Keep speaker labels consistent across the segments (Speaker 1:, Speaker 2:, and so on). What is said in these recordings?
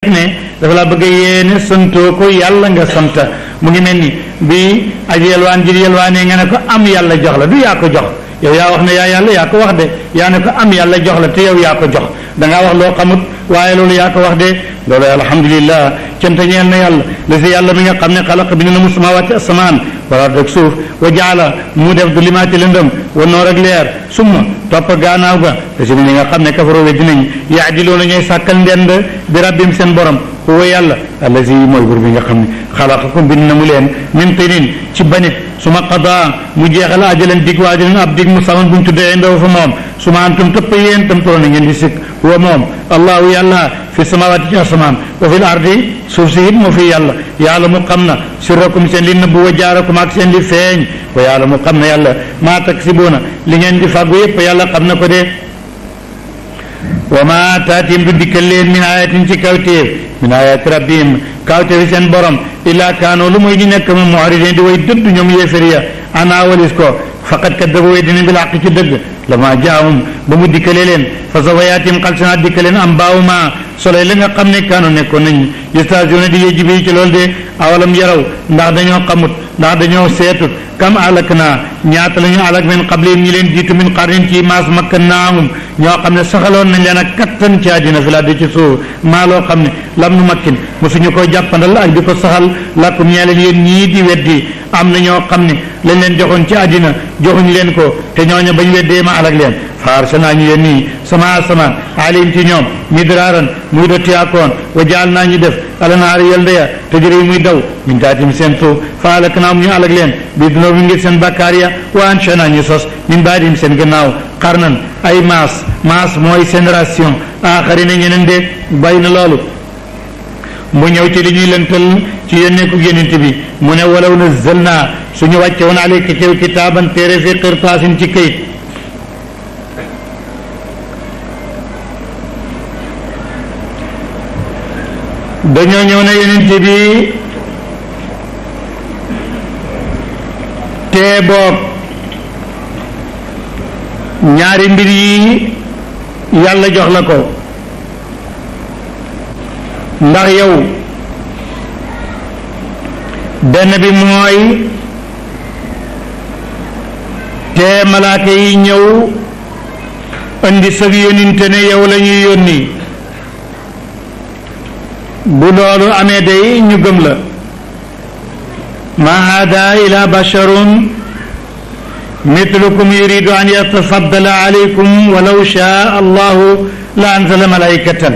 Speaker 1: ne dafa la bëgg yéene santoo ko yàlla nga sant mu ngi mel ni bi aji yelwaan ji yelwaanee nga ne ko am yàlla jox la du yaa ko jox yow yaa wax ne yaa yàlla yaa ko wax de yaa ne ko am yàlla jox la te yow yaa ko jox dangaa wax loo xamut waaye loolu yaa ko wax de loolu alhamdulillah cant ñeel na yàlla la si yàlla mi nga xam ne xalaq bind na mu samawaati asamaan wala ak suuf wa jaala mu def du limaati lëndëm wa noor ak leer summa topp gaanaaw ga te si ñi nga xam ne kafaroo we dinañ yaadiloona ñooy sàkkal ndend bi rabbim seen borom huwa yàlla allazi mooy bur bi nga xam ne xalaqakum bind na mu leen min tinin ci banit suma qadaa mu jeexal ajalan dig waa ajalan ab dig mu saman buñ tuddee ndaw fa moom suma antum tëpp yéen tam toro na ngeen di sikk huwa moom allahu yàlla fi samawaati ci asamaan wa fil ardi suuf si it moo fi yàlla yàlla mu xam na sirrakum seen li nëbbu wa jaarakum ak seen li feeñ wa yàlla mu xam na yàlla maa taksibuuna li ngeen di fàggu yëpp yàlla xam na ko de wa ma taatim du dikkal leen min ayatin ci kawtéef min ayati rabbihim kawtéefi seen borom illa kaanoo lu mooy ñu nekk moom mu'ridin di way dëdd ñoom yéefar ya ana walis ko faqad kaddabu way dina bil haqq ci dëgg lama jaahum ba mu dikkalee leen fa sawfa yaatim xal sanaa dikkaleen am baawu ma soloy la nga xam ne kaano nekkoon nañ yastahzi'uuna di yejji bi ci loolu de awalam yaraw ndax dañoo xamut ndax dañoo seetut kam alak naa ñaata la ñu alak min qablihim ñi leen jiitu min qarnin ci maas makkannaahum ñoo xam ne saxaloon nañ leen ak kattan ci àddina fi la di ci suuf maa loo xam ne lam nu makkin mosuñu ko jàppandal ak di ko saxal lakum ñeeleen yéen ñii di weddi am na ñoo xam ne lañ leen joxoon ci àddina joxuñ leen ko te ñooñu bañ weddee ma alak leen faar sa naa ñu yéen nii sama alim ci ñoom midraaran muy dotti akoon wa jaal naa ñu def alanaari yalda ya tajri muy daw min taatim seen suuf fa alak naam ñu alak leen bi dunoo bi ngir seen bakkaar ya wa ansha naa ñu sos min baadim seen gannaaw xarnan ay maas mooy génération aaxarina ñeneen de bàyyi na loolu mu ñëw ci li ñuy lëntal ci yónneeku yonent bi mu ne walaw nazzalna suñu wàcce woon alayka ci kitaaban téere fi qirtaasin ci këyit dañoo ñëw ne yonent bi te boog ñaari mbir yi yàlla jox la ko ndax yow benn bi mooy te malaaka yi ñëw indi sag yónninte ne yow la ñuy yónni bu loolu amee day ñu gëm la ma hada ila basharun mithlukum yuridu an yatafaddala alaykum walaw shaa allahu la anzala malaikatan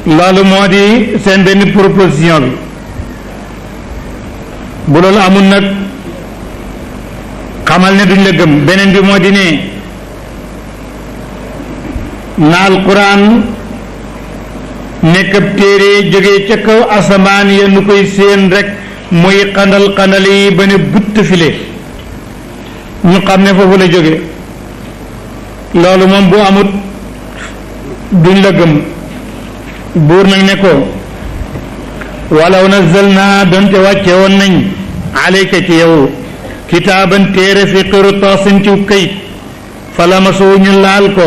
Speaker 1: loolu moo di seen benn proposition bi bu loolu amul nag xamal ne duñ la gëm beneen bi moo di ne na alquran nekk ab téere jógee ca kaw asamaan ya nu koy séen rek muy xandal yi ba ne butt file ñu xam ne foofu la jóge loolu moom bu amut duñ la gëm buur nag ne ko walaw nazzalna donte wàcce woon nañ alayka ci yow kitaaban téere fi qirtaasin ci kayit fa lamasuu ñu laal ko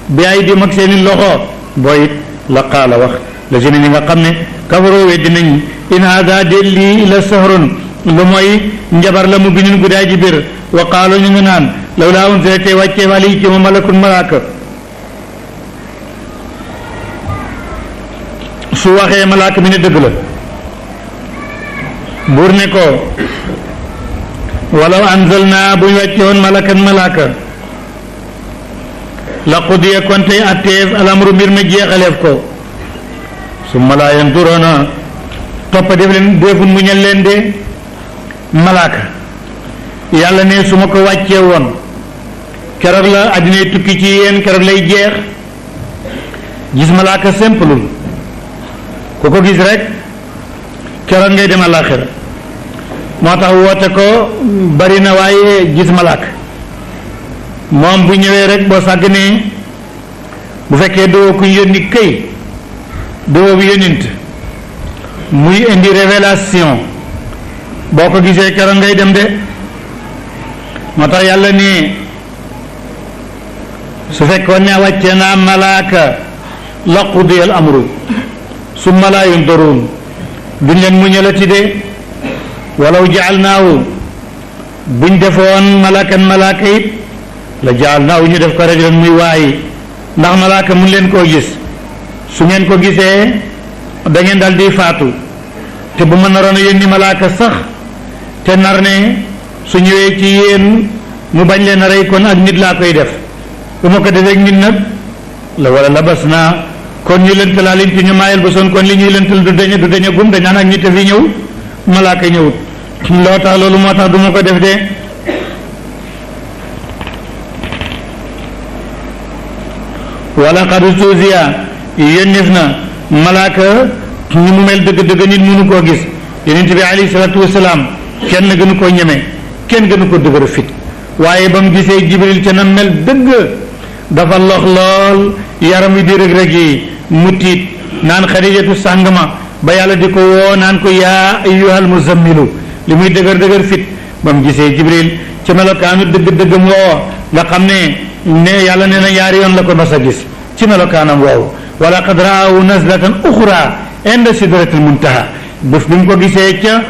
Speaker 1: bi ay dim ak seeni loxo booy la qaala wax la si ñi nga xam ne kafaroo weddi nañ in hada de lii la sahrun lu mooy njabar la mu binin guddaay ji bir wa qaalu ñu ngi naan law laa unzila te wàccee wali ci mu malakun malaaka su waxee malaaka mi ne dëgg la buur ne ko walaw anzalna bu ñu wàcce woon malaaka la qudiya kon tey atteef alamru mbir ma jeexaleef ko summa laa yanduroona toppa def leen defun mu ñal leen de malaaka yàlla ne su ma ko wàccee woon keroog la addinay tukki ci yéen keroog lay jeex gis malaaka simple ku ko gis rek keroog ngay dem àllaaxira moo tax woote ko bari na waaye gis malaaka moom bu ñëwee rek boo sàgganee bu fekkee doo ku yónni këy doo bu yónnint muy indi révélation boo ko gisee keroog ngay dem de moo tax yàlla ni su fekkoon ne wàcce naa malaaka la qudiya al amru summa laa yundaruun duñ leen muñalati de walaw jaalnaahu buñ defoon malaaka it la jaalnaahu ñu def ko rajulan muy waayi ndax malaaka mun leen koo gis su ngeen ko gisee da ngeen dal di faatu te bu ma naroon a yónni malaaka sax te nar ne su ñëwee ci yéen mu bañ leen a rey kon ak nit laa koy def bu ma ko defee nit nag la wala labas naa kon ñu lëntalaa liñ ci ñu maayal ba son kon li ñuy lëntal du daña gum dañaan ak nit a fi ñëw malaaka ñëwut loo tax loolu moo tax du ma ko def de wala xadu suusiya yónneef na malaaka ni mu mel dëgg-dëgg nit mënu koo gis yonent bi alayhi salaatu wasalaam kenn gënu koo ñeme kenn gënu ko dëgër fit waaye ba mu gisee jibril ca na mel dëgg dafa lox lool yaram wi di rëg-rëg yi mu tiit naan xadijatu sàngma ba yàlla di ko woo naan ko yaa ayyuhal muzammilu li muy dëgër fit ba mu gisee jibril ca melokaanu dëgg-dëggam woo nga xam ne yàlla nee na ñaari yoon la ko mas a gis ci melokaanam woowu wala qad raahu nazlatan uxra inda sidratil muntaha bés bi mu ko gisee ca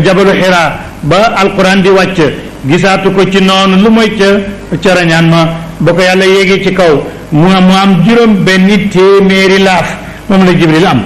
Speaker 1: jabalu xiraa ba alquran di wàcc gisaatu ko ci noonu lu mooy ca rañaan ma ba ko yàlla yéegee ci kaw mu am juróom benni téeméeri laaf moom la jibril am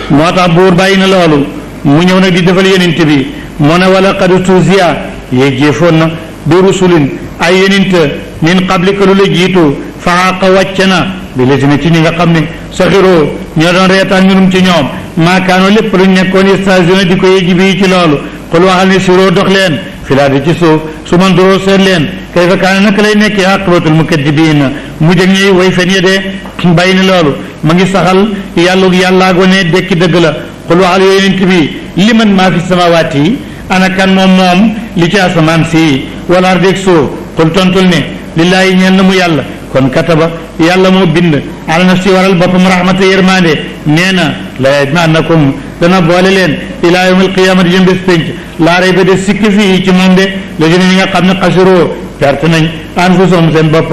Speaker 1: moo tax buur bàyyi na loolu mu ñëw nag di defal yonent bi moo ne wala qad tuusiya yéegeefoon na bi rusulin ay yonent min qablika lu la jiitu faxaaqa wàcc na bi lazina ci ñi nga xam ne saxiroo ñoo doon reetaan minum ci ñoom maakaanoo lépp luñ nekkoon station di ko yéji bi ci loolu xul waxal ne siroo dox leen filaadi ci suuf su man duroo seet leen kayfa kaana naka lay nekkee aqibatul mukaddibiin mu jëg ñuy way fen ya de bàyyi ni loolu ma ngi saxal yàllaa gone dekki dëgg la xul waxal yooyu yonent bi liman maa fi samawaati yi ana kan moom li ci asamaan si wala ardeeg suuf xul tontul ne lillaahi ñeel na mu yàlla kon kataba yàlla moo bind ala nafsi waral boppam rahmata yërmande nee na la yajma'annakum dana boole leen ilaa yawmil qiyaamati jëm bés pénc laa rayba de sikki fii ci moom de la jëne ñi nga xam ne xasiroo perte nañ anfusahum seen bopp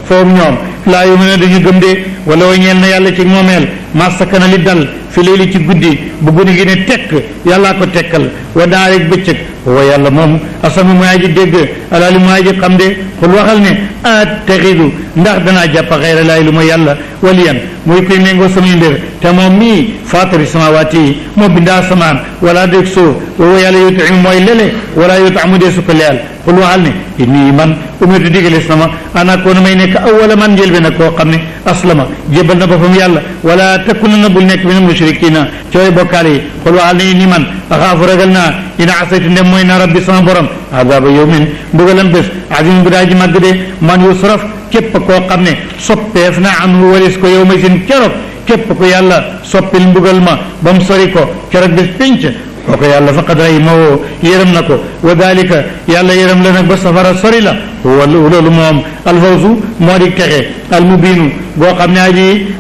Speaker 1: foofu ñoom laa yu'minuuna dañu gëm de wala wa ñeel na yàlla ci moomeel ma sakana li dal fi léegi ci guddi bu guddi gi ne tekk yàllaa ko tekkal wa daareeg bëccëg wa yàlla moom asami mooy aji dégg alaali mooy aji xam de xul waxal ne attaxidu ndax danaa jàpp xayra laay lu ma yàlla waliyan muy kuy méngoo samay mbir te moom mii faatari samawaati yi moo bindaa asamaan wala dégg suuf wa yàlla yutimu mooy lele wala yutamu dee su ko leyal xul waxal ne inni man umirtu digalees na ma ana koona may nekk awwala man njëlbe nag koo xam ne aslama jébal na boppam yàlla wala takuna na bul nekk min mushrikina ci way bokkaale yi xul waxal ne inni man axaafu ragal naa ina asaytu ndem mooy na rabbi sama borom azaba yawmin mbugalam bés azim bu daa ji màgg de man yusraf képp koo xam ne soppeef na anhu walis ko yow may sin keroog képp ko yàlla soppil mbugal ma ba mu sori ko keroog bés pénc koo ko yàlla faqad rahimahu yërëm na ko wa dalika yàlla yërëm la nag ba safara sori la loolu moom alfawzu moo di texe almubinu boo xam ne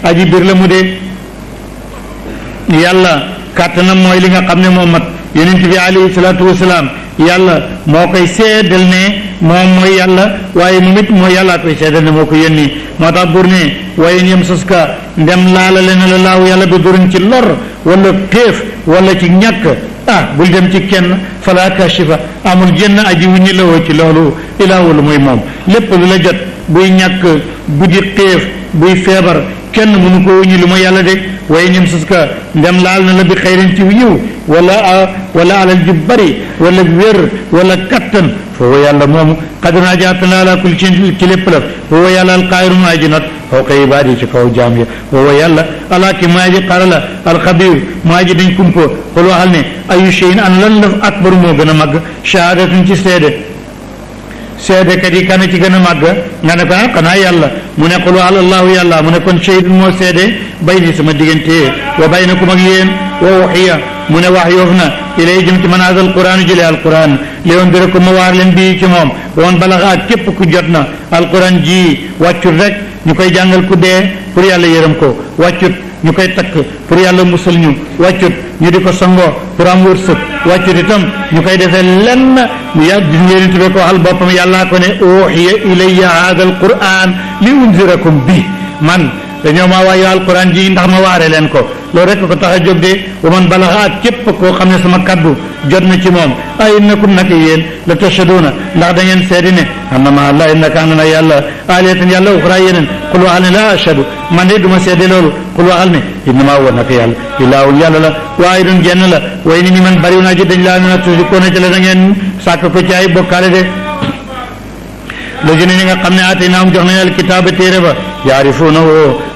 Speaker 1: aji bir la mu de yàlla kàttanam mooy li nga xam ne moo mat yonent bi alayhi salaatu wasalaam yàlla moo koy seedal ne moom mooy yàlla waaye moom it mooy yàllaa koy seedal ne moo ko yónni moo tax bur ne waaye ñem saska ndem laalale na la laaw yàlla bi duruñ ci lor wala téef wala ci ñàkk bul dem ci kenn fala kashifa amul jenn aji wuññi la woo ci loolu ilaa wala mooy moom lépp lu la jot buy ñàkk bu di téef buy feebar kenn mënu ko wuññi lu ma yàlla de waaye ñem saska ndem laal na la bi xayrin ci yiw wala alal ju bari wala wér wala kattan foofu yàlla moomu xadranaa jaatana ala kulli ci lépp la foofu yàlla alqaayiru maa ji not fawqa ibaadi ci kaw jaam ya foofu yàlla ala ki maa ji xarala alxabiir maa ji dañ kumpa xul waxal ne ayu cheyin an lan la akbar moo gën a màgg shahaadatun ci seedekat yi kana ci gën a màgg nga ne ko xanaa yàlla mu ne xul waxal allahu yàlla mu ne kon shahid moo seede bay ni sama diggante wa baynakum ak yéen wa waxiya mu ne wax yoof na ilay jëm ci man haazal quraan jëlee alquran léewoon dara ko ma waar leen bii ci moom woon balaxa ak képp ku jot na alquran ji wàccut rek ñu koy jàngal ku dee pour yàlla yërëm ko wàccut ñu koy takk pour yàlla musal ñu wàccut ñu di ko sangoo pour am wërsëg wàccut itam ñu koy defee lenn ya gis ngeen tube ko waxal boppam yàllaa ko ne uhiya ilayya hada alquran li unzirakum bi man dañoo maa waayu alquran ji ndax ma waare leen ko loolu rek ko tax a jóg de wa man balaxa ak képp koo xam ne sama kaddu jot na ci moom ay innakum nag yéen la tashhaduna ndax da ngeen seedi ne annama allah innaka am na yàlla aliyatan yàlla uxra yeneen qul waxal ne la ashhadu man de du ma seede loolu qul waxal ne innama huwa naka yàlla ilaahun yàlla la waahidun jenn la way ni man bariw naa ci dañ laa na tushrikuuna ci la da ngeen sàkk ko ci ay bokkaale de léegi ñi nga xam ne aataynaahum jox nañ alkitaaba téere ba yaarifuunahu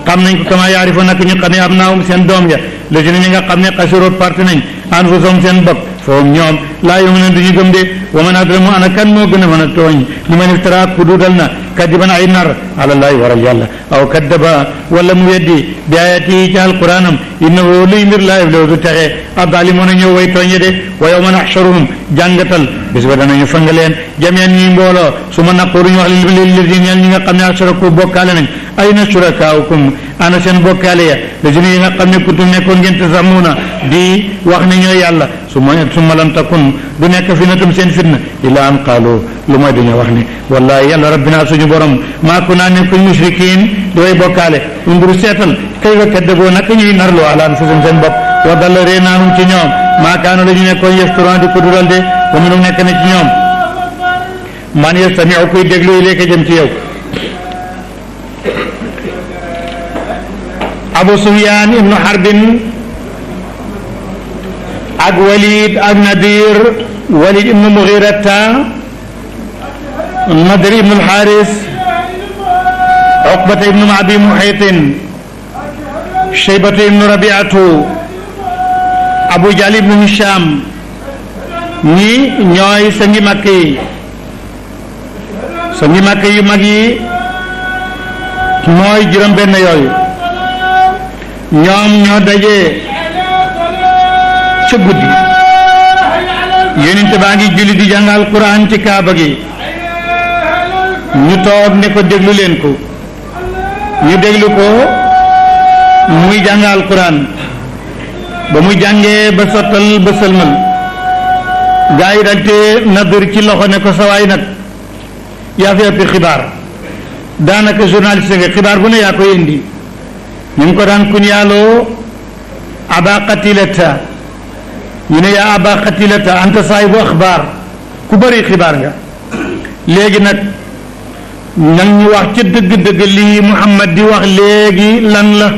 Speaker 1: xam nañ ko kama yaarifuuna nak ñu xam ne abnaahum seen doom ya léegi ñi nga xam ne xasiru parte nañ anfusahum seen bopp foofu ñoom laa yu'minuun duñu gëm de wa man azlamu ana kan moo gën a mën a tooñ li man iftara ku duudal na kadiban ay nar alallaahi waral yàlla aw kaddaba wala mu weddi bi ayaati ci alquranam innahu luy mbir laa yuflihu du texe addaalimuuna ñëw way tooñe de wa yawma naxshuruhum jàngatal bis ba danañu fang leen jamian ñuy mbooloo su ma naqulu ñu wax lilladiina ñi nga xam ne ashraku bokkaale nañ ayna shurakaa'ukum ana seen bokkaale ya lazina yi nga xam ne kuntum nekkoon ngeen tazamuuna di wax ne ñooy yàlla summa lam takun du nekk fitnatum seen fitna illa an qaalu lu mooy dañoo wax ne wallahi yàlla rabbina suñu borom maa kunaa nekkuñ mushrikiin di way bokkaale undur seetal kayfa kaddaboo naka ñuy narloo ala anfusihim seen bopp wa dalla ree naanum ci ñoom maa kaanu la ñu nekkoon yaftaroon di ko dural de wa minhum nekk na ci ñoom man yastamiu kuy déglu ilayka jëm ci yow Abu Sufyaan ibnu Harbin ak Walid ak Nadir Walid ibnu Mughirata Nadir ibnu Alxaaris Uqbata ibnu Abi Muhaytin Shaybata ibnu Rabiatu Abu Jahl ibnu Hisham ñi ñooy sangi Makka yi sangi Makka yu mag yi mooy juróom benn yooyu ñoom ñoo daje ca guddi yonent baa ngi julli di jàngal Qur'an ci kaaba gi ñu toog ne ko déglu leen ko ñu déglu ko muy jàngal Qur'an ba muy jàngee ba sottal ba sëlmal gaa yi dal te Nadir ci loxo ne ko sawaay nag yaa fi ëpp xibaar daanaka journaliste nga xibaar bu ne yaa koy indi ñu ngi ko daan kunyaaloo aba qatilata ñu ne yaa aba qatilata anta saahibu axbaar ku bëri xibaar nga léegi nag nag ñu wax ca dëgg-dëgg lii Muhammad di wax léegi lan la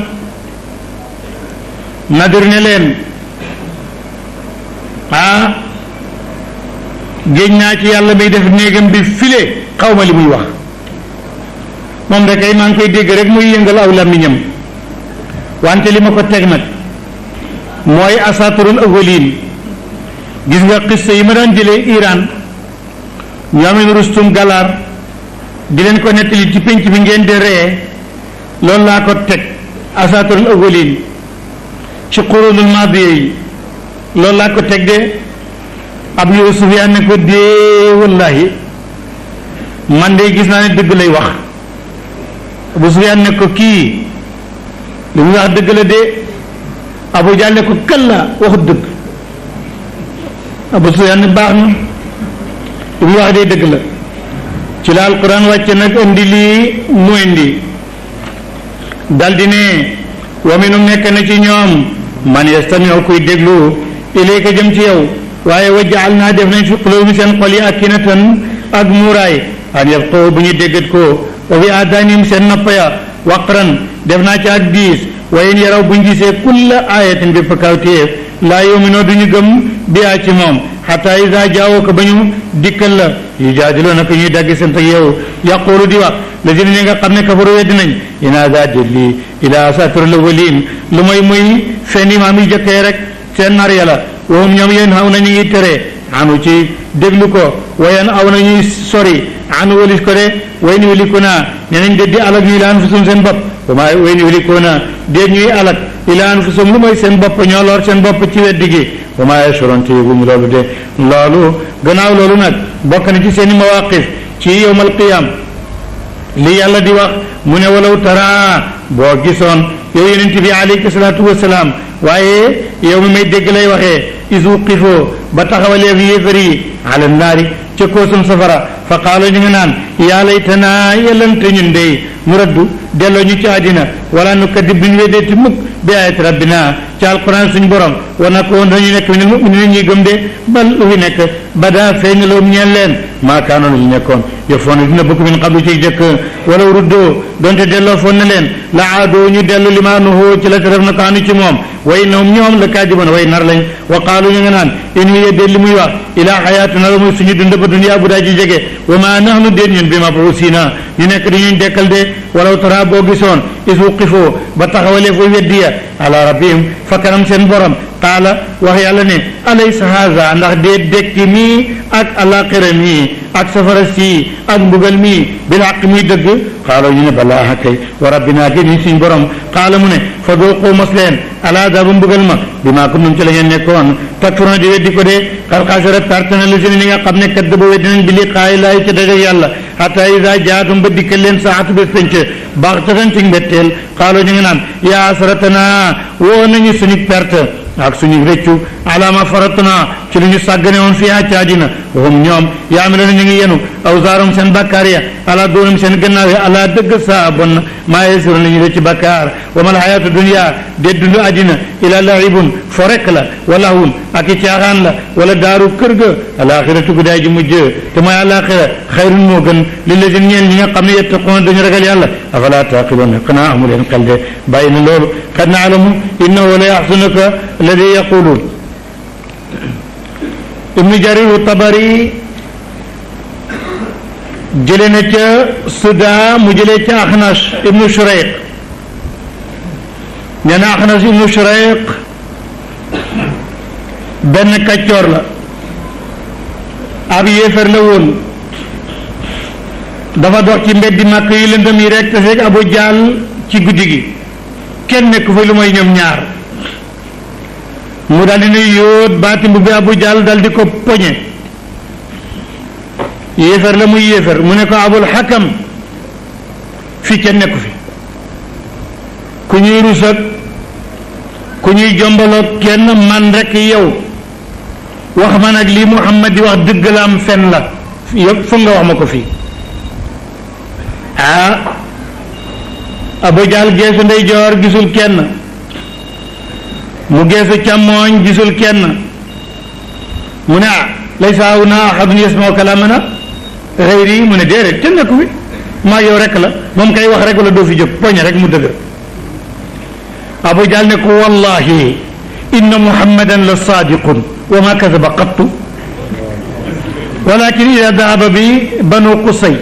Speaker 1: Nadir ne leen géej naa ci yàlla bay def néegam bi file xaw ma li muy wax moom rek ay maa ngi koy dégg rek muy yëngal aw làmmiñam wante li ma ko teg nag mooy asaturul awwalin gis nga xissa yi ma daan jëlee Iran ñoomin Rustum Galar di leen ko nettali ci pénc bi ngeen di ree loolu laa ko teg asaturul awwalin ci qurunul maadiya yi loolu laa ko teg de Abu Sufyaan ne ko dee wallahi man de gis naa ne dëgg lay wax Abu Sufyaan ne ko kii li muy wax dëgg la de Abu Jahl ne ko kalla waxut dëgg Abu Sufyaan ne baax na li muy wax de dëgg la ci la alquran wàcce nag indi lii mu indi daldi ne wa minhum nekk na ci ñoom man yastami'u kuy déglu ilayka jëm ci yow waaye wa ja'alnaa def nañ fi quluubihim seen xol yi akinatan ak muuraay an yafqahu bu ñu déggat ko wa fi aadaanihim seen nopp ya waqran def naa ci ak diis wa in yaraw bu ñu gisee kulla ayatin bépp kawtéef laa yu'minuuna du ñu gëm bihaa ci moom xataa izaa jaa'uuka ba ñu dikkal la yujaadiluunaka ñuy dagg seen ak yow yaquulu di wax lazina ñi nga xam ne kafaru weddi nañ in haazaa lii illaa asaatirul awwaliin lu muy fen imaam yi jëkkee rek seen nar ya la woom ñoom yéen xaw na ñu ngi tere anu ci déglu ko wayen aw na ñuy sori anu walis ko de way ni wali ko naa ne nañ de di alak ñu ila anfusum seen bopp wama way ni wali ko naa déet ñuy alak ila anfusum lu mooy seen bopp ñoo lor seen bopp ci weddi gi wama yashurun te yëguñu loolu de loolu gannaaw loolu nag bokk na ci seen i mawaqif ci yowmal qiyam li yàlla di wax mu ne walaw tara boo gisoon yow yonent bi alayhi salaatu wasalaam waaye yow mi may dégg lay waxee isu qifoo ba taxawaleef yéefar yi ala naari ca koosum safara fa qaalo ñu nga naan yaa laytanaa yellante ñun dey nu raddu delloo ñu ci àddina wala nu kadib duñu weddeeti mukk bi ayat rabbina ci alquran suñ borom wa nakoon dañu nekk minal mu'minin ñuy gëm de bal lu fi nekk bada feeñ loom ñeen leen maa kaano la ñu nekkoon yëfoon dina bëgg min qablu ci jëkk wala ruddoo donte delloo foon na leen la aadoo ñu dellu limaa nuhoo ci la teref na ko anu ci moom way ñoom la kaadiboon way nar lañ wa qaalu ñu nga naan in hiya déet li muy wax ilaa xayaatuna la muy suñu dund ba duniyaa bu daa ji jege wa ma nahnu déet ñun bi mabuusiina ñu nekk dañuy dekkal de walaw tara boo gisoon is wuqifoo ba taxawalee fa weddiya ala rabbihim fa kanam seen borom qaala wax yàlla ne alaysa haza ndax déet dekki mii ak alaaxira mii ak safara sii ak mbugal mii bil haqq muy dëgg qaala ñu ne balaa kay wa rabbina gi ni suñ borom qaala mu ne fa dooqoo mos leen ala dabu mbugal ma bi maa kuntum ci la ngeen nekkoon takfuruna di weddi ko de xar xaasara perte na lu si ni nga xam ne kat ba weddi nañ bi liqaayi laay ca daje yàlla hatta ida jaatum ba dikkal leen saatu bés penc baax tatan ci mbetteel xaaloo ñu ngi naan yaa asratana woo nañu suñu perte ak suñu rëccu alaama faratna ci lu ñu sàggane woon fii ci àddina waxum ñoom yaamiloona ñu ngi yenu awsaarum seen bakkaar ya ala doonum seen gannaaw ya ala dëgg saa bon maa yesiru la ñu rëcc bakkaar wa mal xayaatu dunya de dundu àddina ila laibun fo rek la wala hun ak i caaxaan la wala daaru kër ga alaxiratu gu daay ji mujj te mooy alaxira xayrun moo gën li la jën ñeen ñi nga xam ne yettaquuna dañu ragal yàlla afala taqiloon xanaa amu leen xel de bàyyi na loolu qad naalamu innahu la yaxsunuka alladi yaquluun ibnu jarir tabari jële na ca suda mu jëlee ca axnas ibnu shurayq nee na axnas ibnu shurayq benn kàccoor la ab yéefar la woon dafa dox ci mbeddi màkk yi lëndëm yi rek te fekk abu jaal ci guddi gi kenn nekk fa lu mooy ñoom ñaar mu daal di nuy yóot baati bu bi abu jaal dal di ko poñe yéefar la muy yéefar mu ne ko abul xakam fii kenn nekku fi ku ñuy rus ak ku ñuy jombaloo kenn man rek yow wax ma nag lii Muhammad di wax dëgg la am fen la yëpp foog nga wax ma ko fii Abu Jahl geesu ndeyjoor gisul kenn mu geesu càmmooñ gisul kenn mu ne laysa haahunaa ahadun yasma'u kalaamana ghayri mu ne déedéet kenn nekku fi maa yow rek la moom kay wax rek wala doo fi jóg poñe rek mu dëgg Abu Jahl ne ko wallahi inna muhammadan la saadiqun wa ma kadaba qattu walakin ida dahaba bi banu qusay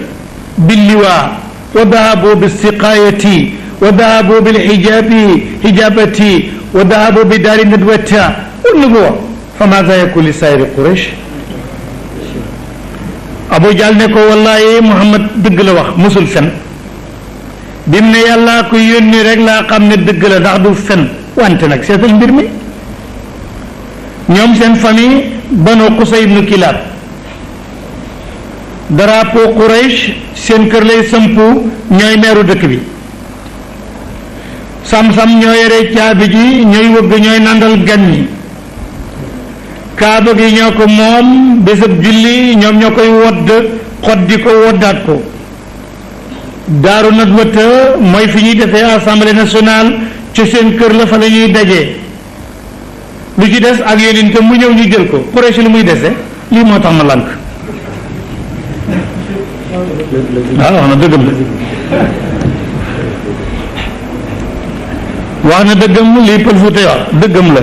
Speaker 1: billiwaa wa dahabu bissiqaayati wa dahabu bilhijabati wa dahabu bi daari nadwata wa nubuwa fa maza yakun li saa'iri quraysh Abu Jahl ne ko wallahi Muhammad dëgg la wax musul fen bi mu ne yàllaa ko yónni rek laa xam ne dëgg la ndax du fen wante nag seetal mbir mi ñoom seen famille banu Qusay ibnu Kilaab drapeau Quraysh seen kër lay sampu ñooy meeru dëkk bi sam-sam ñoo yore caabi ji ñooy wëgg ñooy nandal gan ñi kaaba gi ñoo ko moom bésab julli ñoom ñoo koy wodd xoddi ko woddaat ko daaru nadwata mooy fi ñuy defee assemblée nationale ci seen kër la fa la ñuy dajee lu ci des ak yéen te mu ñëw ñu jël ko Quraysh lu muy dese lii moo tax ma lànk wax na dëggam la wax na dëggam lii Pël Fuuta wax dëggam la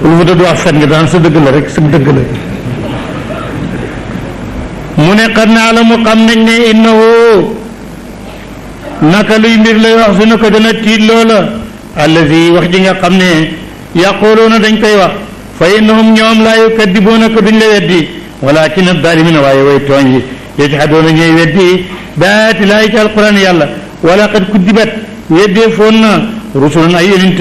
Speaker 1: Pël Fuuta du wax fen nga daan sa dëgg la rek sa dëgg la mu ne xad naa la mu xam nañ ne innahu naka luy mbir lay wax su na ko dana tiit loola allazi wax ji nga xam ne yaquluuna dañ koy wax fa innahum ñoom laa yukadibuuna ko duñ la weddi walakin addalimina waaye way tooñ yi yajhaduuna ñooy weddi baati laay ci alquran yàlla wala qad kuddibat weddee foon na rusulun ay yonent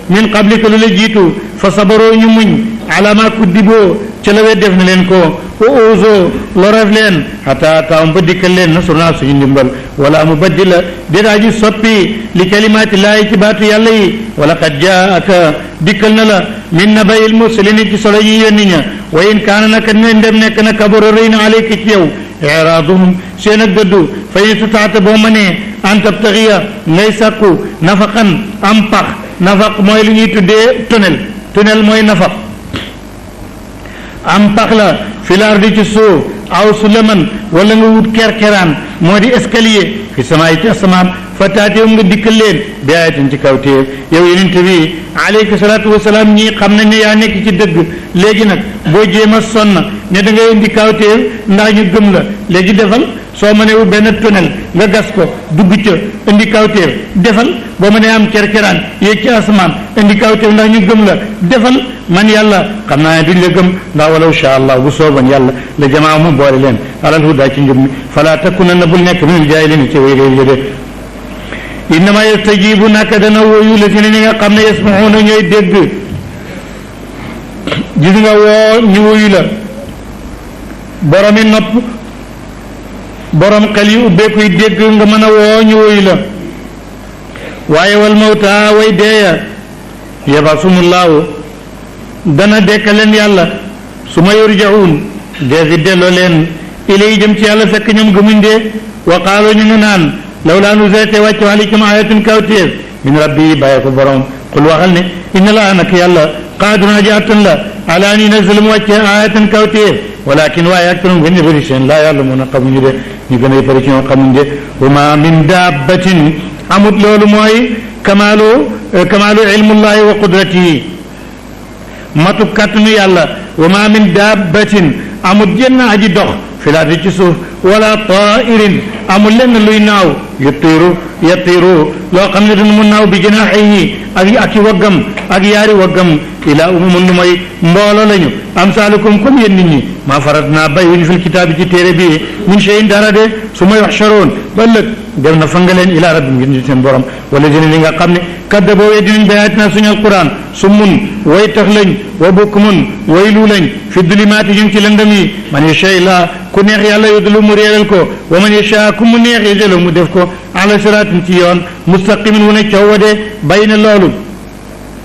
Speaker 1: min qablika lu la jiitu fa sabaroo ñu muñ ala ma kuddiboo ca la def na leen ko wa uzo loref leen xata taam ba dikkal leen nasruna suñu ndimbal wala mubaddila dédaa ji soppi li kalimaati laayi ci baatu yàlla yi wala qad jaaka dikkal na la min nabayil mursalin ci solo yi yónni ña wa in kaana naka ne ndem nekk na kabara rëy na alayka ci yow iraaduhum seen ak dëddu fa in sutaata boo mënee an tabtaxiya ngay sàkku nafaqan am pax nafaq mooy lu ñuy tuddee tunnel mooy nafaq am pax la fil ardi ci suuf aw sulaman wala nga wut kerkeraan moo di escalier fi samaay ci asamaan fa taatewum nga dikkal leen bi ayatin ci kawtéef yow yonent bi alayka salaatu wasalaam ñii xam nañ ne yaa nekk ci dëgg léegi nag boo jéem a sonn ne da ngay indi kawtéef ndax ñu gëm la léegi defal soo mënee wu benn tunnel nga gas ko dugg ca indi kawtéef defal boo mënee am kerkeraan yéeg ci asamaan indi kawtéef ndax ñu gëm la defal man yàlla xam naa ne duñ la gëm ndax walaw sha allah bu sooban yàlla la jamaa mu boole leen alal hudaa ci njub mi fala takunanna bul nekk minal jaahiliin ci way réer de innama yastajibu naka dana wooyu la si ne ñi nga xam ne yasmahuuna ñooy dégg gis nga woo ñu wuyu la boromi nopp borom xel yi ubbeekuy dégg nga mën a woo ñu wuyu la waaye wal mawta way deeya yabasumullaahu dana dekka leen yàlla su ma yurjaun deefi delloo leen ilay jëm ci yàlla fekk ñoom gëmuñ dee wa qaalu ñu nga naan lawlaa nuzilat wàccu alaykum ayatun kawtéef min rabbi bàyyi ko borom qul waxal ne inna laa nak yàlla qaadirun aji attan la ala an yunazzila mu wàcce ayatan kawtéef walakin waaye aktarum gën a bëri seen laa ya'lamuuna xamuñu de ñu gën a bëri ci ñoom xamuñ de wa ma min dabbatin amut loolu mooy kamaalu ilmullahi wa qudratihi matu kàttanu yàlla wa ma min dabbatin amut jenn aji dox filaati ci suuf wala tairin amul lenn luy naaw yatiiru loo xam ne dina mu naaw bi janaahihi ak i waggam ak yaari waggam ilaa umamun lu mooy mbooloo lañu amsaalukum comme yéen nit ñi maa faratnaa bàyyiwuñu fil kitaabi ci téere bi min shay'in dara de su ma yuhsharoon ba ëllëg dem na fanga leen ilaa rabbim ngir seen borom wala dina li nga xam ne kaddaboo weddinañ bi ayaatinaa suñu alquran summun way tax lañ wa bukmun way lu lañ fi dulimaati ñu ngi ci lëndëm yi man yashaa Allah ku neex yàlla yudlu mu réeral ko wa man yashaa ku mu neex yudlu mu def ko ala siraatin ci yoon mustaqimin wu ne coow wa de bay na loolu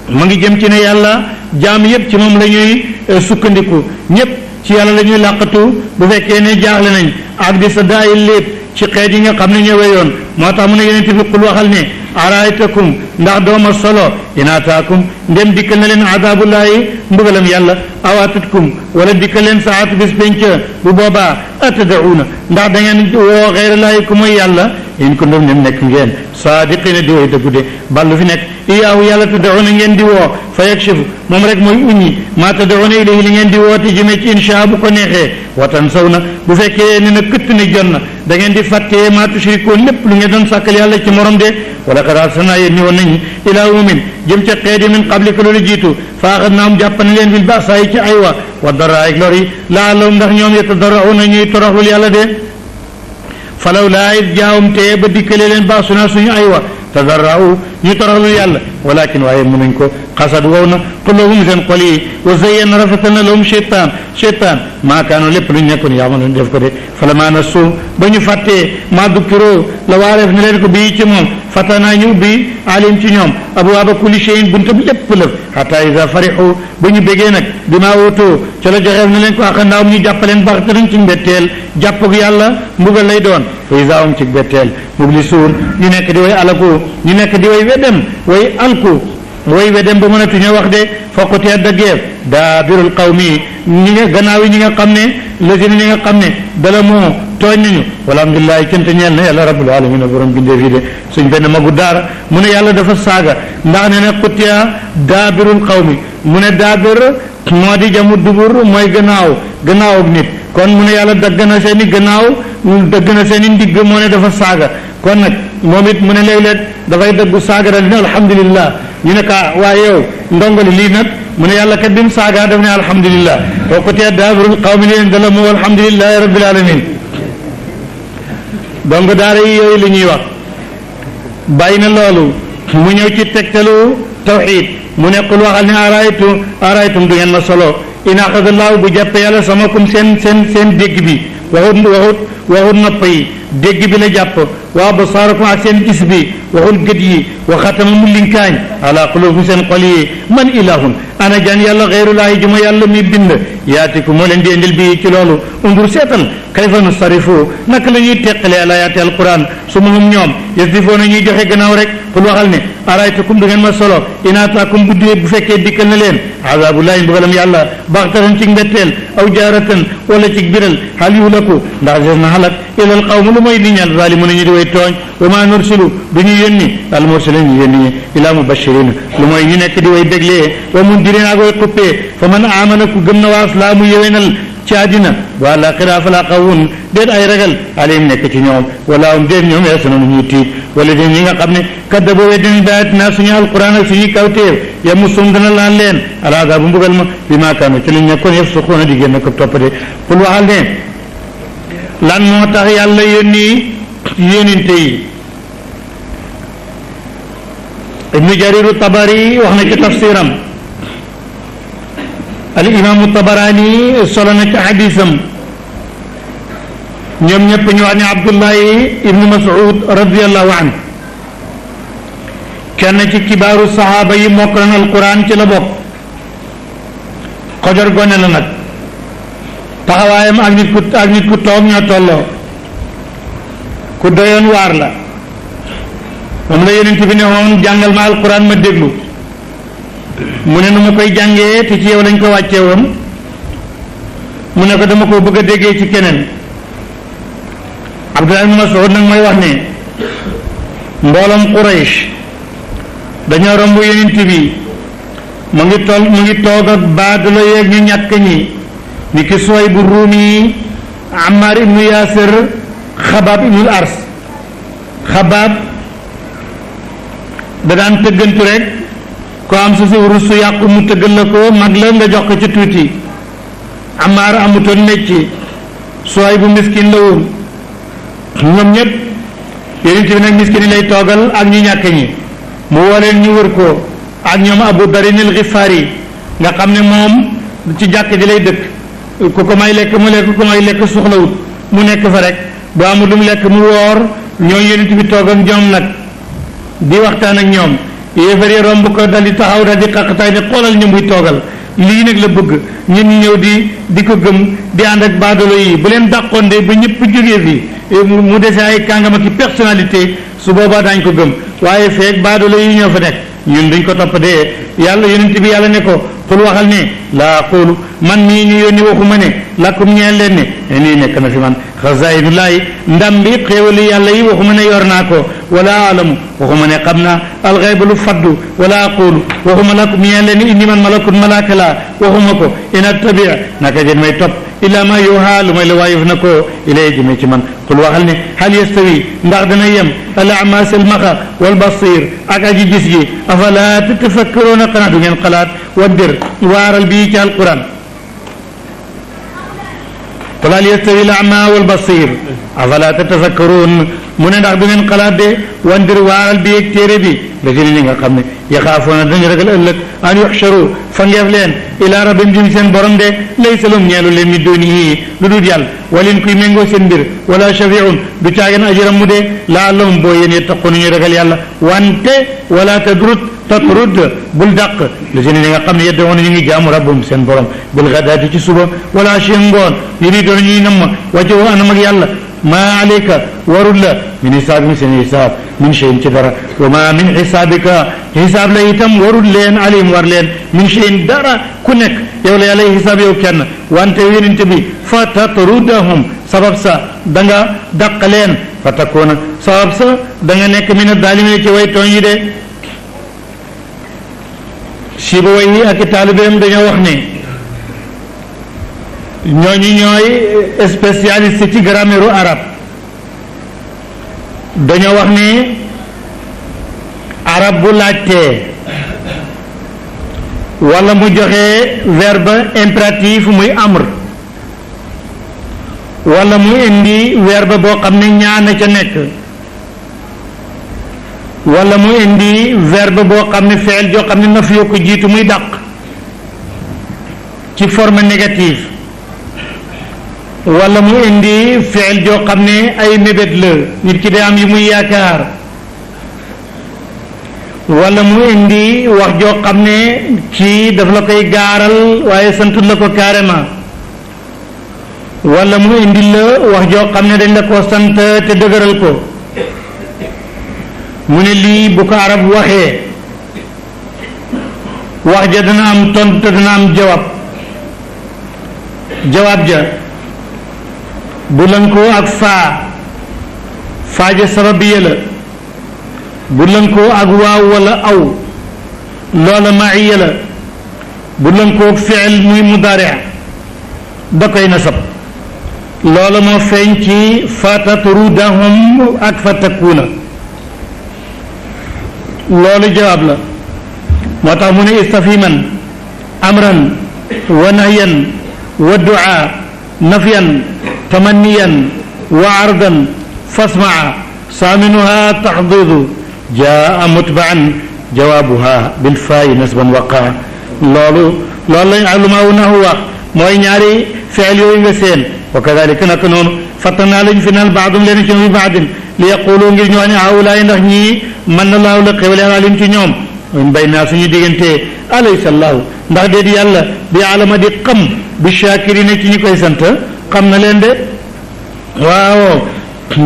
Speaker 1: mu ngi jëm ci ne yàlla jaam yépp ci moom la ñuy sukkandiku ñépp ci yàlla la ñuy làqatu bu fekkee ne jaaxle nañ ak di sa daayil lépp ci xeet yi nga xam ne ñëwee yoon moo tax mu ne yonent bi qul waxal ne araaytakum ndax dooma solo inaataakum ndem dikkal na leen adaabullaahi mbugalam yàlla awaatatkum wala dikkal leen saatu bis penc bu boobaa atadauuna ndax da ngeen woo xeyrallaahi ku mooy yàlla in kuntum nem nekk ngeen saadiqina di way dëggu de ballu fi nekk iyaahu yàlla tadauuna ngeen di woo fa yakshifu moom rek mooy uññi maa tadauuna ilayhi li ngeen di woote jëme ci insha bu ko neexee watan saw na bu fekkee ne na këtt ne jot na da ngeen di fàttee maa tushrikoon lépp lu ngeen doon sàkkal yàlla ci morom de wala qad arsalnaa yéen ni woon nañu ilaa umamin jëm ca xeet yi min qablika loolu jiitu fa axadnaahum jàpp na leen bil ba'saa'i ci aywa wa darraa'i ak lor yi la'allahum ndax ñoom yatadarra'uuna ñuy toroxlul yàlla de falawlaa iz jaa'ahum te ba dikkalee leen ba'sunaa suñu aywa tadarra'u ñu toroxlul yàlla walakin waaye mënuñ ko xasad wow na quluubuhum seen xol yi wa zayyana rafetal na lahum cheytaan maa kaanu lépp luñ nekkoon yaamaloon def ko de falammaa nassuu ba ñu fàttee maa dukkiroo la waareef ne leen ko bii ci moom fatanaa ñu ubbi alim ci ñoom abwaaba kulli shay'in buntam lépp lëf hatta iza farixu ba ñu bégee nag bimaa uutoo ca la joxeef ne leen ko axandaawum ñu jàppaleen baxtatan ci mbetteel jàppug yàlla mbugal lay doon fa iza hum ci mbetteel mublisuun ñu nekk di way alaku ñu nekk di way wedem way alku way wedem ba mënatuñoo wax de foqutee daggeef daabirul qawmi ñi nga gannaaw yi ñi nga xam ne lazina ñi nga xam ne dala moo tooñ nañu walhamdulilah cant ñeel na yàlla rabbul alamin borom bindee fii de suñ benn magu daara mu ne yàlla dafa saaga ndax ne ne xutiya daabirul qawmi mu ne daabir moo di jamu dubur mooy gannaaw ak nit kon mu ne yàlla dagg na seen i gannaaw dagg na seen i ndigg moo ne dafa saaga kon nag moom it mu ne léeg-léeg dafay daggu saaga dal ne alhamdulillah ñu ne ka waaye yow ndongoli lii nag mu ne yàlla kat bi mu saaga daf ne alhamdulillah kooku tee daabirul qawmi leen dala mu alhamdulillahi rabbil alamin donc daara yi yooyu li ñuy wax bàyyi na loolu mu ñëw ci tegtalu tawxid mu ne qul waxal ne araytum du ngeen ma solo in axadallahu bu jàppe yàlla samakum seen dégg bi waxut nopp yi dégg bi la jàpp wa absaarakum ak seen gis bi waxul gët yi wa xatama mu linkaañ ala qulubikum seen xol yi man ilahun ana jan yàlla xeyrulaahi juma yàlla mi bind yaatiku moo leen di indil bi ci loolu undur seetal kayfa nusarifu naka la ñuy teqale ala yaati alquran su ma hum ñoom yasdifoona ñuy joxe gannaaw rek xul waxal ne araytakum du ngeen ma solo inaataakum bu fekkee dikkal na leen azabullahi mbugalam yàlla baxtatan ci mbetteel aw jaaratan wala ci biral hal yuhlaku ndax des na xalak ilal qawmu lu mooy ni ñal zalimuna ñu di way tooñ wa ma nursilu du ñu yónni al mursalin ñu yónni ñi ila mubashirin lu mooy ñu nekk di way béglee wa mundirin ak way xuppee fa man amana ku gëm na waa islaamu yéwénal ci àddina wa àllaaxira fala xawun déet ay ragal alayhim nekk ci ñoom wala hum déet ñoom yahzanun ñuy tiit wala déet ñi nga xam ne kaddabu weddinañ bi aayatina suñu alquran ak suñuy kawtéef yamussum dana laan leen al azaabu mbugal ma bi ma kaanu ci lañ nekkoon yafsuquuna di génn ko toppate qul waxal ne lan moo tax yàlla yónni yóninte yi ibnu jariru tabari wax na ci tafsiram al imaamu tabaraani solo na ci xadisam ñoom ñëpp ñu wax ne abdullahi ibnu mas'ud radiallahu anhu kenn ci kibaaru sahaaba yi mokkal na alquran ci la bokk xojor gone la nag taxawaayam ak nit ku toog ñoo tolloo ku doyoon waar la moom la yonent bi ne woon jàngal ma alquran ma déglu mu ne nu ma koy jàngee te ci yow lañ ko wàccee woon mu ne ko dama ko bëgg a déggee ci keneen Abdullah ibn Mas'ud nag mooy wax ne mbooloom Quraysh dañoo romb yonent bi mu ngi toog ak baadalo yeeg ñu ñàkk ñi ni ki Suhayb bu Ruumi Ammar ibnu Yaasir Xabaab ibnul Ars Xabaab da daan tëggantu rek ko am su wurus su yàqu mu tëggal la ko mag la nga jox ko ci tuuti Ammar amutoon métier Suhayb bu miskin la woon ñoom ñëpp yonent bi nag miskin yi lay toogal ak ñu ñàkk ñi mu woo leen ñu wër ko ak ñoom Abu Darin al-Ghifari nga xam ne moom ci jàkk ji lay dëkk ku ko may lekk mu lekk ku ko may lekk soxlawut mu nekk fa rek bu amul lu mu lekk mu woor ñoo yonent bi toog ak ñoom nag di waxtaan ak ñoom yéefar yi romb ko dal di taxaw dal di xaqataay ne xoolal ñu muy toogal lii nag la bëgg ñun ñu ñëw di ko gëm di ànd ak baadolo yi bu leen dàqoon de ba ñëpp jógee fii mu dese ay kàngama ki personnalité su boobaa daañ ko gëm waaye feeg baadolo yi ñoo fa nekk ñun duñ ko topp dee yàlla yonent bi yàlla ne ko xul waxal ne laa aqulu man mii ñu yónni waxuma ne lakum ñeel leen ne nii nekk na fi man xazainullahi ndam bi xéewali yàlla yi waxuma ne yor naa ko wala alamu waxuma ne xam naa alxayba lu faddu wala aqulu waxuma lakum ñeel leen inni man malakun malaaka laa waxuma ko in attabia naka jën may topp illa ma yuha lu may la waayuf na ko ilay jëme ci man xul waxal ne hal yastawi ndax dana yem al ama silmaxa wal basir ak aji gis gi afala tatafakkaroona xanaa du ngeen xalaat waddir waaral bii ci alquran qul hal yastawi al ama wal basir afala tatafakkaroon mu ne ndax du ngeen xalaat de wandir waaral bi ak téere bi la ci li nga xam ne yaxaafoona dañu ragal ëllëg an yuxcharu fa ngeef leen ila rabbim jëm seen borom de laysa lahum ñeelu leen mi doonihi lu dul yàlla walin kuy méngoo seen mbir wala shafiun du caageen ajiram mu de laallahum boo yéen yettaqu ñu ragal yàlla wante wala tatrud bul dàq la ci li nga xam ne yeddoona ñu ngi jaamu rabbum seen borom bil gadaati ci suba wala ci ngoon yuridoona ñuy namm wajhu anam ak yàlla ma alayka warul la min hisaabihim seen hisaab min cheyin ci dara wa ma min xisaabika xisaab la itam warul leen alim war leen min cheyin dara ku nekk yow la yàlla xisaab yow kenn wante yonent bi fa tatrudahum sabab sa da nga dàq leen fa takoona sabab sa da nga nekk min adaalimiin ci way tooñ yi de siba way yi ak taalibeem dañoo wax ne ñooñu ñooy spécialiste ci grammaire arabe dañoo wax ni arab bu laajtee wala mu joxe verbe impératif muy amr wala mu indi verbe boo xam ne ñaana ca nekk wala mu indi verbe boo xam ne fi'il joo xam ne nafyu ko jiitu muy dàq ci forme négative wala mu indi fi'l joo xam ne ay mébét la nit ki day am yu muy yaakaar wala mu indi wax joo xam ne kii daf la koy gaaral waaye santul la ko carrément wala mu indi la wax joo xam ne dañ la ko sant te dëgëral ko mu ne lii bu ko arab waxee wax ja dana am tontu te dana am jawaab ja bu lënkoo ak faa ja sababiya la bu lënkoo ak waaw wala aw loola maiya la bu lënkoo ak fiil muy mudaari da koy nasab loola moo feeñ ci fatatrudahum ak fatakuuna loolu jawaab la moo tax mu ne istafiman amran wa nahyan wa duaa nafyan tamanniyan wa ardan fasmaa saaminuha taxdidu jaa mutbaan jawaabuha bilfaayi nasban waqaa loolu lañ alumaa nahu wax mooy ñaari fiil yooyu nga seen wa kadalika naka noonu fattanaa lañ fi naan baadum leen ci bi baadin li yaqulu ngir ñu wax ne haawulaay ndax ñii mën na laaw la xéwale alim ci ñoom min bay naa suñu diggante alaysa allahu ndax déet yàlla bi alama di xam bi shakirina ci ñi koy sant xam na leen de waaw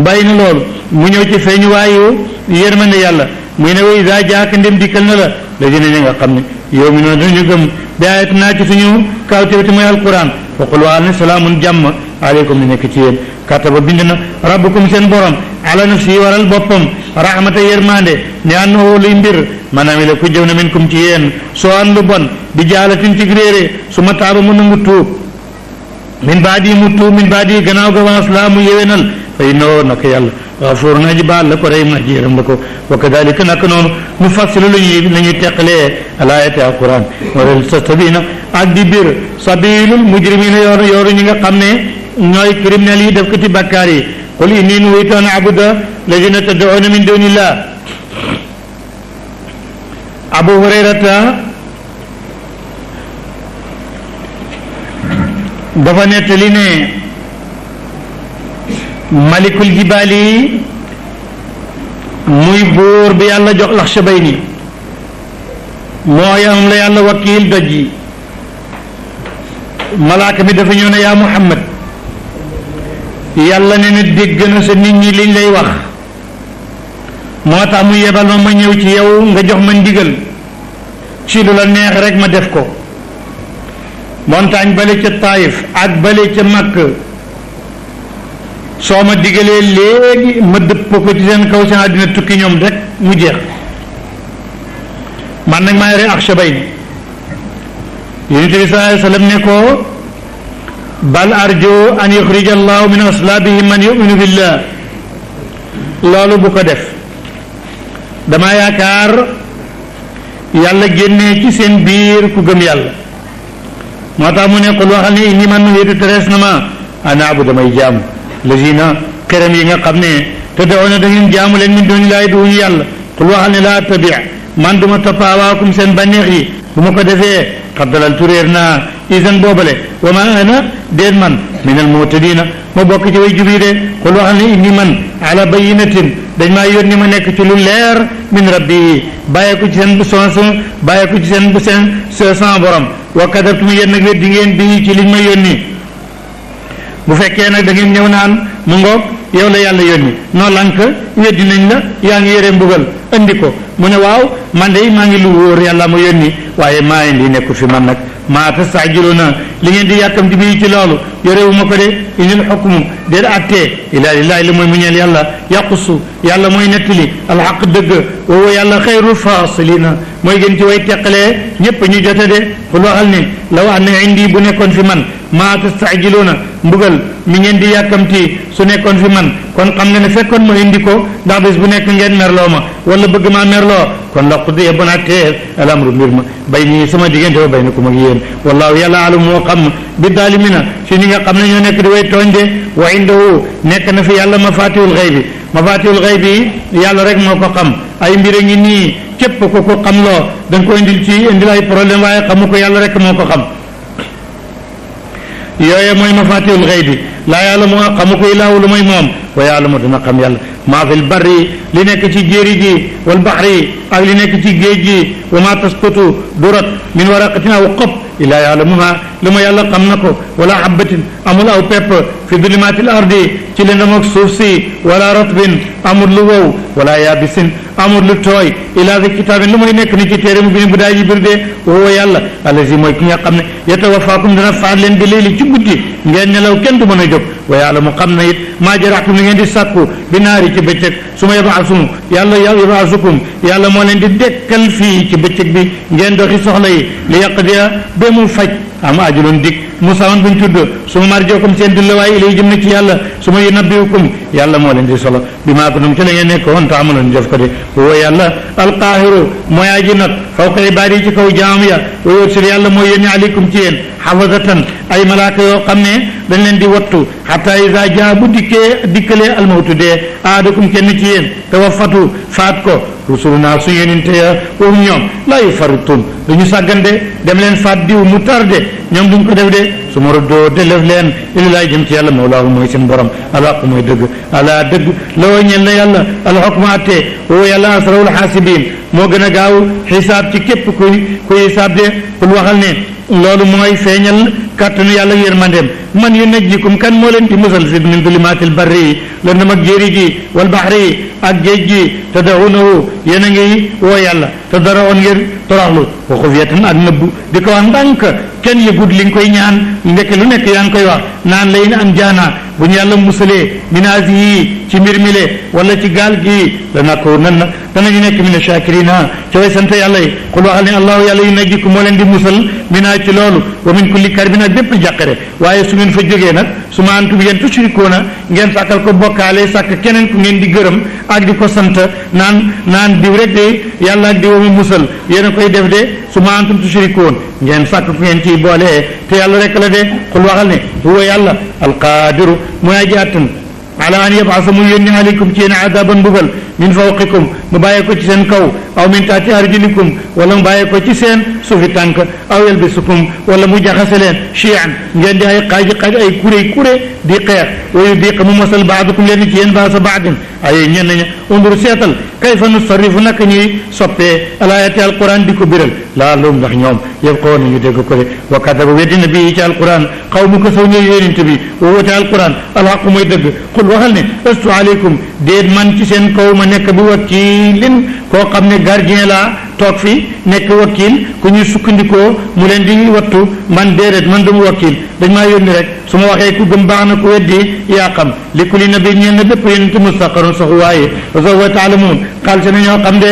Speaker 1: bàyyi na loolu mu ñëw ci feeñu waayu yërmande yàlla muy ne wa iza jaaka ndem dikkal na la la dina ñi nga xam ne yow mi noonu dañu gëm bi ayat naa ci suñu kawtéwti mooy alquran waqul waa ne salaamun jàmm aleykum ni nekk ci yéen kataba bind na rabbukum seen borom ala nafsi waral boppam rahmata yërmande ne annahu luy mbir maanaam la ku jëw na minkum ci yéen soo an lu bon di jaalatin ci réere su ma taaba mu nangu tuub min baadi gannaaw ga waas laa mu yéwénal fa innahu naka yàlla gafuur na ji baal la ko rey ma ji yërëm la ko wa kadalika naka noonu nu fassilu la ñuy teqalee alaayati alquran wala tastabina ak di biir sabilul mujrimina yooru ñi nga xam ne ñooy criminels yi def ko ci bakkaar yi qul inni nuhitu an abuda lazina tad'una min dunillah abu hurayrata dafa nettali ne malikul jibaali muy buur bi yàlla jox Laxshabayni mooy am la yàlla wakiil doj yi malaaka mi dafa ñëw ne yaa Muhammad yàlla ne na dégg na sa nit ñi liñ lay wax moo tax mu yebal ma ñëw ci yow nga jox ma ndigal ci lu la neex rek ma def ko montagne bale ca Taïf ak bale ca Makk soo ma digalee léegi ma dëpp ko ci seen kaw seen àddina tukki ñoom rek mu jeex man nag maa yore Laxshabayni yonent bi sallallahu alayhi wa sallam ne ko bal arju an yuxrija allahu min aslaabihi man yuminu billah loolu bu ko def dama yaakaar yàlla génnee ci seen biir ku gëm yàlla moo tax mu ne qul waxal ne inni man nuhitu terees na ma ana abu damay jaamu lazina xeram yi nga xam ne te dawoona da ngeen jaamu leen min dooni laay duñu yàlla qul waxal ne laa tabi man duma topp awaakum seen bànneex yi bu ma ko defee xad dalaltu réer naa isan boobale wa ma ana déet man min al muhtadina ma bokk ci way jubi de qul waxal ne inni man ala bayinatin dañ maa yónni ma nekk ci lu leer min rabbi bàyyee ko ci seen bàyyee ko ci seen sama borom wa kadabtum yéen nag weddi ngeen bi ci liñ ma yónni bu fekkee nag da ngeen ñëw naan mu ngoog yow la yàlla yónni noo lànk weddi nañ la yaa ngi yore mbugal andi ko mu ne waaw man de maa ngi lu wóor yàlla ma yónni waaye maa ngi nekkul fi man nag maa tastajiluuna li ngeen di yàkkamti bi ci loolu yorewu ma ko de inil xukmu déet attee ilaa lillaahi li mooy mu ñeel yàlla yaqusu yàlla mooy nettali alxaq dëgg woowu yàlla xayrul fasilina mooy gën ci way teqalee ñëpp ñu jote de xul waxal ne law anna indi bu nekkoon fi man maa tastajiluuna mbugal mi ngeen di yàkkamti su nekkoon fi man kon xam nga ne fekkoon ma indi ko ndax bés bu nekk ngeen merloo ma wala bëgg maa merloo kon la qudiya bu nattee alamru mbir ma bay nii sama diggante ba bay na ko mag yéen wallaahu yàlla alam moo xam bi daalimina si ñi nga xam ne ñoo nekk di way tooñ de wa indahu nekk na fi yàlla mafatihul xayb bi yàlla rek moo ko xam ay mbir a ngi nii képp ko ko xam loo da nga ko indil ay problème waaye xamu ko yàlla rek moo ko xam yooye mooy mafatihul xaybi laa ya'lamu xamu ko illaa lu mooy moom wa ya'lamu dina xam yàlla maa fil barri li nekk ci jéeri gi wal baxri ak li nekk ci géej gi wa maa tasqutu durat min waraqatin aw xob illaa ya'lamuha lu ma yàlla xam na ko wala habbatin amul aw pepp fi dulimatil ardi ci lëndëm ak suuf si wala ratbin amul lu wow wala yabisin amul lu tooy illaa fi kitaabin lu may nekk ni ci téere mu bi bu daay ji bir de woo yàlla allazi mooy ki nga xam ne yatawafaakum dana faat leen bi léegi ci guddi ngeen nelaw kenn du mën a jóg wa yàlla mu xam na it maa jaraxtum li ngeen di sàkku bi naari ci bëccëg su ma yabaasumu yabaasukum yàlla moo leen di dekkal fii ci bëccëg bi ngeen doxi soxla yi li yaqdiya ba mu faj am ajuloon dig musawan buñ tudd su ma marjookum seen dullawaay ilay jëm na ci yàlla su ma yunabbiukum yàlla moo leen di solo bi maa kuntum ci la ngeen nekk woon taamaloon def ko de woo yàlla alqaahiru mooy aji nag fawqa ibaadi ci kaw jaam ya wa yursil yàlla mooy yónni aleykum ci yéen xafazatan ay malaaka yoo xam ne dañ leen di wattu xata isa jaa bu dikkalee almawtu dee aadakum kenn ci yéen tawaffatu faat ko rusuluna su yonente ya wahum ñoom laa yufarritun duñu sàggande dem leen faat diw mu tardé ñoom duñ ko def de su ma roddoo delef leen ilallaay jëm ci yàlla mawlaahu mooy seen borom alxaq mooy dëgg ala dëgg loo ñel na yàlla alxukmu atte woo yàlla asrawul xaasibin moo gën a gaaw xisaab ci képp kuy xisaab de kul waxal ne loolu mooy feeñal kàttanu yàlla yërmandeem man yunajjikum kan moo leen di musal fi min dulimaatil barri la nam ak jéeri gi wal baxri ak géej gi tad'uunahu yéen a ngi woo yàlla te dara woon ngir toroxlu wa xufyatan ak nëbbu di ko wax ndànk kenn yëgut li nga koy ñaan ndekk lu nekk yaa ngi koy wax naan lay na an jaana bu ñu yàlla musalee minaasi yi ci mbir mi le wala ci gaal gi la nakoo nan na danañu nekk mina shakirina ca way sant yàlla yi xul waxal ne allahu yàlla yunajjikum moo leen di musal minaa ci loolu wa min kulli karbin ak bépp jàqare waaye su ngeen fa jógee nag su ma antum yéen tushrikuuna ngeen sàkkal ko bokkaale sàkk keneen ku ngeen di gërëm ak di ko sant naan diw rek de yàlla ak diw mu musal yéen a koy def de su ma antum tushrikuun ngeen sàkk ku ngeen ciy boole te yàlla rek la de xul waxal ne huwa yàlla alqaadiru mooy aji attan ala an yabasa mu yónni aleykum ci yéen adaban mbugal min fawqikum mu bàyyee ko ci seen kaw aw min taati arjulikum wala mu bàyyee ko ci seen suufi tànk aw yalbisukum wala mu jaxase leen chian ngeen di ay xaaji ay kuré di xeex wayu diq mu mosal baadukum leen ci yéen baasa baadin ay ñenn ña undur seetal kayfa nusarrifu naka ñuy soppee alaayati alquran di ko biral laa loom ndax ñoom yëpp xawoon nañu dégg ko de wa kadaba weddina bii ci alquran xaw mu ko saw ñëw yonent bi woote alquran alxaqu mooy dëgg xul waxal ne astu aleykum déet man ci seen kaw ma nekk bi wakiilin koo xam ne gardien laa toog fi nekk wakiil ku ñuy sukkandikoo mu leen di wattu man déedéet man du mu wakiil dañ maa yónni rek su ma waxee ku gëm baax na ku weddi yaa xam li kulli nabi ñeen na bépp yonent mustaqarun saxu waaye wa sawfa taalamuun xaal si na ñoo xam de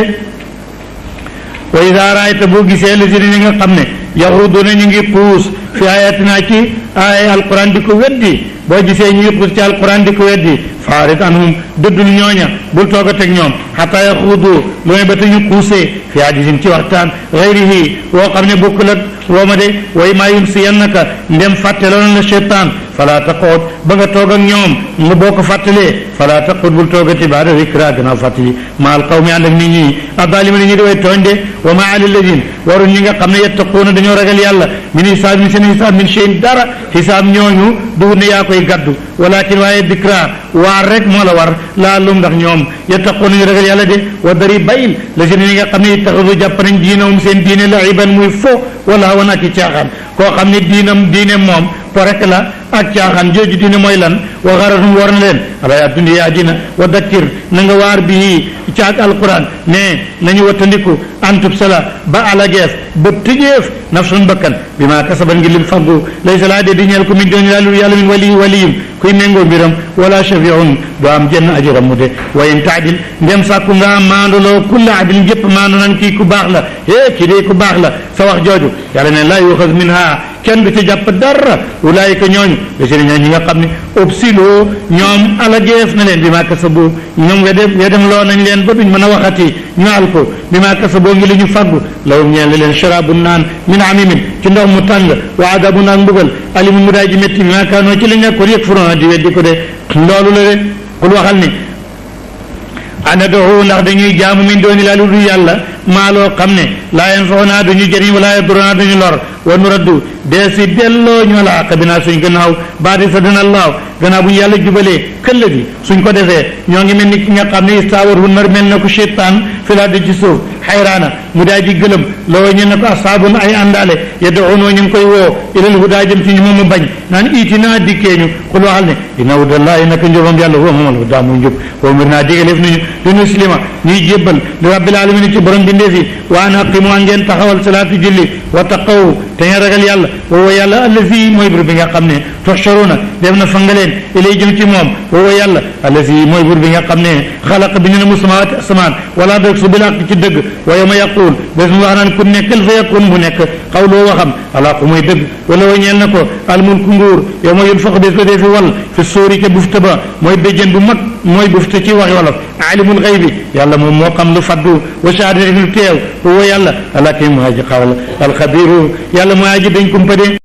Speaker 1: wa idaa raayta boo gisee la si ñi nga xam ne yaxuduuna ñu ngi puus fi ayatina ci ay alquran di ko weddi boo gisee ñu ngi puus ci alquran di ko weddi faarit anhum dëddul ñooña bul toog a teg ñoom xataa yaxudu lu may ba te ñu puusee fi hadisin ci waxtaan gayrihi woo xam ne bokkul ak wooma de way maa yunsiyannaka ndem fàtteloon la cheytaan fala taqood ba nga toog ak ñoom nga boo ko fàttalee fala taqood bul toogati baada zikra gannaaw fàttali ma al qawmi ànd ak nit ñi adaalima ni ñu di way tooñ de wa ma ala alladin waru ñi nga xam ne yettaquuna dañoo ragal yàlla min hisaab min seen hisaab min cheyin dara hisaab ñooñu duwut ne yaa koy gaddu walakin waaye dikra waar rek moo la war laa lum ndax ñoom yettaquuna ñu ragal yàlla de wa dari bayil la si ñi nga xam ne ittaxadu jàpp nañ diinahum seen diine laiban muy fo wala wan ak i caaxaan koo xam ne diine moom po rek la ak caaxaan jooju diine mooy lan wa xaratum war na leen alaya dunya àddina wa dakkir na nga waar bii caag alquran ne nañu wattandiku antub sala ba alageef ba tëjeef nafsun bakkan bi maa kasaban ngi lim faggu laysa laa de di ñeel ko min doon yàlla min waliyum kuy méngoo mbiram wala shafiun doo am jenn ajiram mu de wa in taadil ndem sàkku nga am maandoloo kulla adil njëpp maando nan kii ku baax la kii de ku baax la sa wax jooju yàlla ne laa yuxas minha kenn du ci jàpp dara ulaayika ñooñu leseni ñi nga xam ne obsiloo ñoom alageef na leen bi maa kasabu ñoom wedem loo nañ leen ba duñ mën a waxati ñaal ko bi maa kasaboo ngi li ñu faggu lawum ñeel leen sharabu naan min amimin ci ndox mu tàng wa adabu naag mbugal alimu mu daay ji métti bi maa kaanoo ci li nekkoon yëg furoona di weddi ko de loolu la de xul waxal ni ana doxu ndax dañuy jaamu min dooni laa lu dul yàlla maa loo xam ne laa yanfa'unaa duñu jëriñ wala yadurrunaa duñu lor wa nuraddu dee si delloo ñu la àq bi naa suñ gannaaw baadi sa dina laaw gannaaw bu ñu yàlla jubalee këll gi suñ ko defee ñoo ngi mel ni ki nga xam ne istaawaru nar mel na ko seytaan fi laa di ci suuf xayraana mu daal di gëlëm loo ñu ne ko asaabun ay àndaale yad'uunoo ñu ngi koy woo ilal hudaa jëm ci ñu moom mu bañ naan iitinaa dikkee ñu xul waxal ne inna hudallaahi naka njubam yàlla huwa moom al hudaa muy njub wa umirnaa digaleef nañu du muslima ñuy jébbal li rabbil aalamiin ci borom bindee fi wa an aqimu ngeen taxawal salaatu julli wa taqaw te ngeen ragal yàlla woowa yàlla allazi mooy bur bi nga xam ne tuhsharuuna def na fangaleen ilay jëm ci moom woowa yàlla allazi mooy bur bi nga xam ne xalaqa bi ñu ne mu samawaati asamaan wala dëgg su bil haqq ci dëgg wa yawma yaquul bés mu wax naan ku nekkal fa yakun mu nekk xawloo waxam alaqu mooy dëgg wala wa ñeel na ko almulku nguur yow ma yunfaxu bés ba dee fi wal fi sóori ca bufta ba mooy béjjén bu mag mooy bufta ci waxi wolof alimul xaybi yàlla moom moo xam lu faddu wa shahadati lu teew huwa yàlla alakim mu aji xawla alxabiru yàlla mooy aji dañ kumpa de